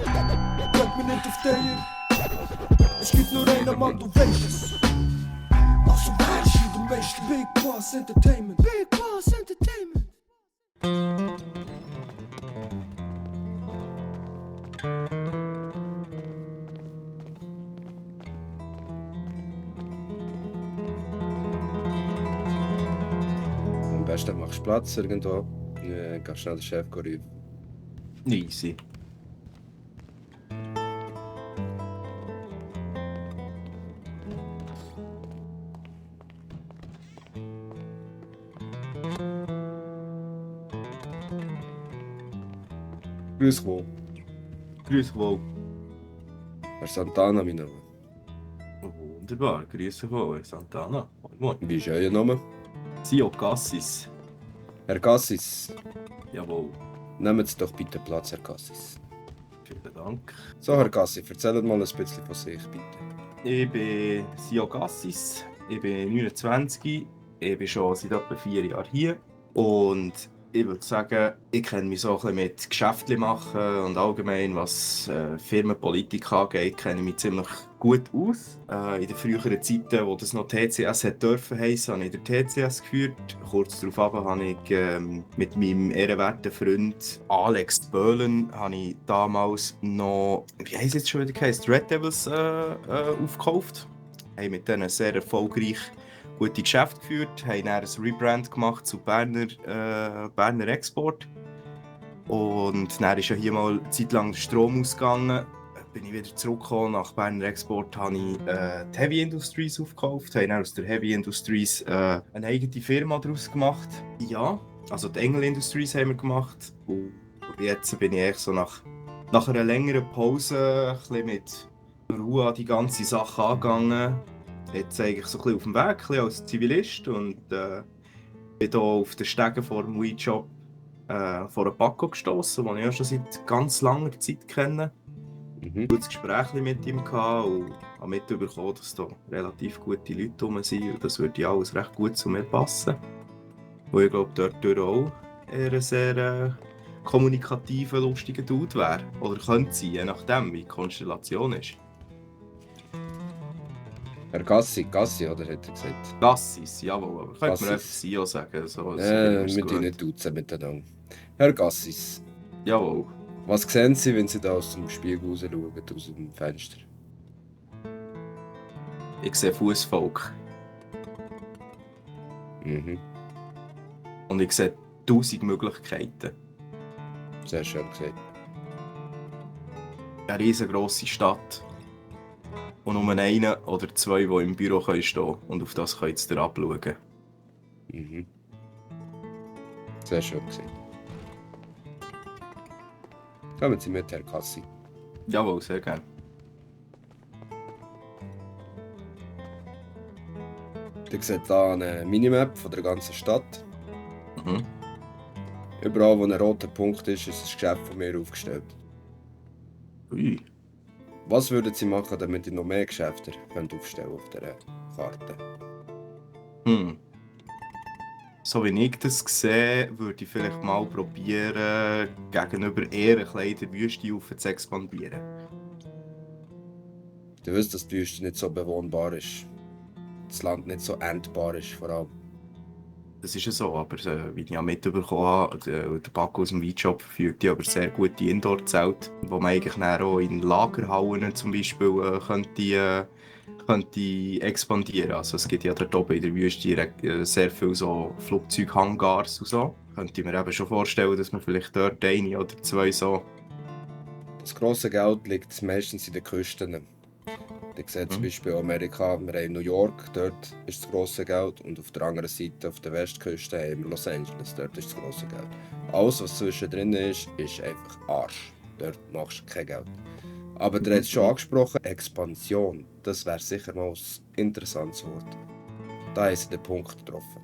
Brennt mir nicht auf dir. Es gibt nur einen Mann, du weißt es. Also weißt du, der Meister. Big Boss Entertainment. Big Boss Entertainment. Am besten machst du Platz irgendwo. Gehst schnell den Chef rufen. Easy. Grüß wohl. Grüß wohl. Herr Santana, mein Name. Wunderbar, grüß wohl, Santana. Moin, moin. Wie ist euer Name? Sio Cassis. Herr Cassis. Jawohl, Nehmen Sie doch bitte Platz, Herr Cassis. vielen Dank. So, Herr Cassis, erzählt mal ein bisschen von sich, bitte. Ich bin Sio Cassis, ich bin 29, ich bin schon seit etwa 4 Jahren hier und ich würde sagen, ich kenne mich so ein bisschen mit Geschäftchen machen und allgemein, was Firmenpolitik angeht, kenne ich mich ziemlich gut aus. In den früheren Zeiten, wo das noch TCS hat dürfen heissen, habe ich den TCS geführt. Kurz darauf habe ich mit meinem ehrenwerten Freund Alex Böhlen habe ich damals noch, wie heisst es jetzt schon wieder geheißen, Red Devils aufgekauft. Wir haben mit denen sehr erfolgreich gute Geschäfte geführt, haben dann ein Rebrand gemacht zu Berner Export. Und dann ist ja hier mal eine Zeit lang der Strom ausgegangen. Bin ich wieder zurückgekommen nach Berner Export, habe ich die Heavy Industries aufgekauft, habe dann aus der Heavy Industries eine eigene Firma daraus gemacht. Ja, also die Engel Industries haben wir gemacht. Und jetzt bin ich eigentlich so nach einer längeren Pause ein bisschen mit Ruhe an die ganze Sache angegangen. Jetzt eigentlich so ein bisschen auf dem Weg, ein bisschen als Zivilist und bin hier auf den Stegen vor dem WeJob vor einen Paco gestossen, den ich ja schon seit ganz langer Zeit kenne. Ein gutes Gespräch mit ihm gehabt und habe mitbekommen, dass hier relativ gute Leute rum sind und das würde ja alles recht gut zu mir passen. Und ich glaube, dort auch eher ein sehr kommunikativer, lustiger Dude wäre. Oder könnte sein, je nachdem, wie die Konstellation ist. Herr Gassi, oder hat er gesagt? Gassis, jawohl, aber könnte man Gassis. einfach Sio sagen. So, Wir tun nicht duzen miteinander. Herr Gassis, Jawohl. was sehen Sie, wenn Sie da aus dem Spiegel raus schauen, aus dem Fenster? Ich sehe Fußvolk Mhm, und ich sehe 1000 Möglichkeiten. sehr schön gesagt. Eine riesengroße Stadt. Und nur einen oder zwei, die im Büro stehen können und auf das könnt ihr abschauen. Mhm. Sehr schön gesagt. Kommen Sie mit, Herr Gassi. Jawohl, sehr gerne. Ihr seht hier eine Minimap von der ganzen Stadt. Mhm. Überall, wo ein roter Punkt ist ein Geschäft von mir aufgestellt. Ui. Was würden Sie machen, damit ihr noch mehr Geschäfte aufstellen auf dieser Karte? So wie ich das sehe, würde ich vielleicht mal probieren, gegenüber eher ein bisschen in der Wüste zu expandieren. Du wisst, dass die Wüste nicht so bewohnbar ist. Das Land nicht so endbar ist, vor allem. Das ist ja so, aber wie ich ja mitbekommen habe, der Paco aus dem WeJob verfügt ja über sehr gute Indoor-Zelte, wo man eigentlich dann auch in Lagerhallen zum Beispiel könnte expandieren. Also es gibt ja dort oben in der Wüste sehr viele so Flugzeughangars und so. Könnte ich mir eben schon vorstellen, dass man vielleicht dort eine oder zwei so... Das grosse Geld liegt meistens in den Küsten. Ihr seht zum Beispiel Amerika, wir haben New York, dort ist das grosse Geld. Und auf der anderen Seite, auf der Westküste, haben wir Los Angeles, dort ist das grosse Geld. Alles, was zwischendrin ist einfach Arsch. Dort machst du kein Geld. Aber du hast es schon angesprochen, Expansion. Das wäre sicher mal ein interessantes Wort. Da haben sie den Punkt getroffen.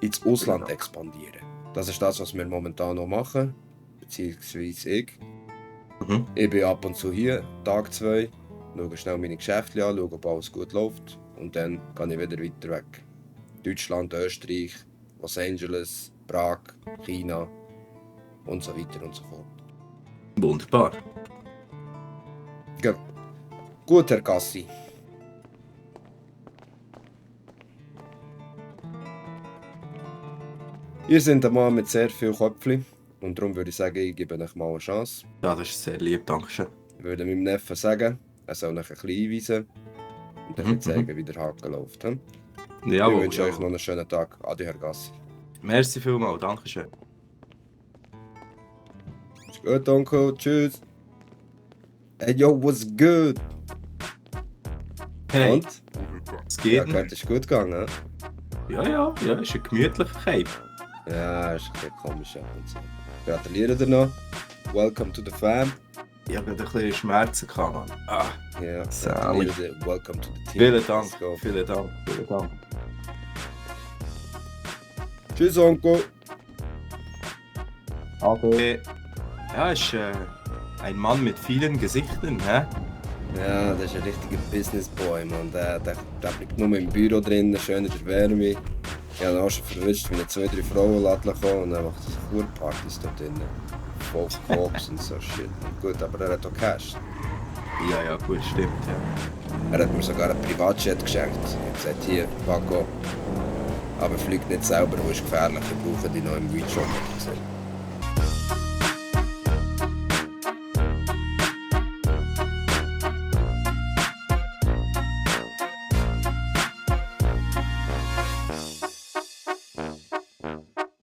Ins Ausland expandieren. Das ist das, was wir momentan noch machen, beziehungsweise ich. Ich bin ab und zu hier, Tag 2, schaue schnell meine Geschäfte an, schaue, ob alles gut läuft und dann gehe ich wieder weiter weg. Deutschland, Österreich, Los Angeles, Prag, China und so weiter und so fort. Wunderbar. Gut, Herr Gassi. Ihr seid ein Mann mit sehr viel Köpfchen und darum würde ich sagen, ich gebe euch mal eine Chance. Ja, das ist sehr lieb, danke schön. Ich würde meinem Neffen sagen, er soll euch ein bisschen einweisen und euch zeigen, wie der Haken läuft. Hm? Ja, Ich wünsche euch noch einen schönen Tag. Adi, Herr Gassi. Merci vielmals, danke schön. Ist gut, Onkel. Tschüss. Hey, yo, what's good? Hey, Und? es Ja, geht? gehört, ist gut gegangen. Ja, ist ein gemütlicher Cape. Ja, ist ein bisschen komisch. ab und zu. Gratuliere dir noch. Welcome to the fam. Ich habe gerade ein bisschen Schmerzen gehabt, Mann. Ah, Ja, Sally. gratuliere dir. Welcome to the team. vielen Dank, Let's go. vielen Dank, vielen Dank. Tschüss, Onkel. Ja, ist ein Mann mit vielen Gesichtern, hä? Ja, das ist ein richtiger Businessboy, man. Der bleibt nur im Büro drin, schön in der Wärme. Ich habe ihn auch schon verwischt, wenn 2, 3 Frauen kommen und dann macht er Kurpartys dort drin. Voll Koks und so shit. Gut, aber er hat auch Cash. Ja, gut, stimmt, ja. Er hat mir sogar einen Privatjet geschenkt. Ich habe gesagt, hier, Paco. Aber fliegt nicht selber, wo ist gefährlich, wir brauchen die noch im Weedshop.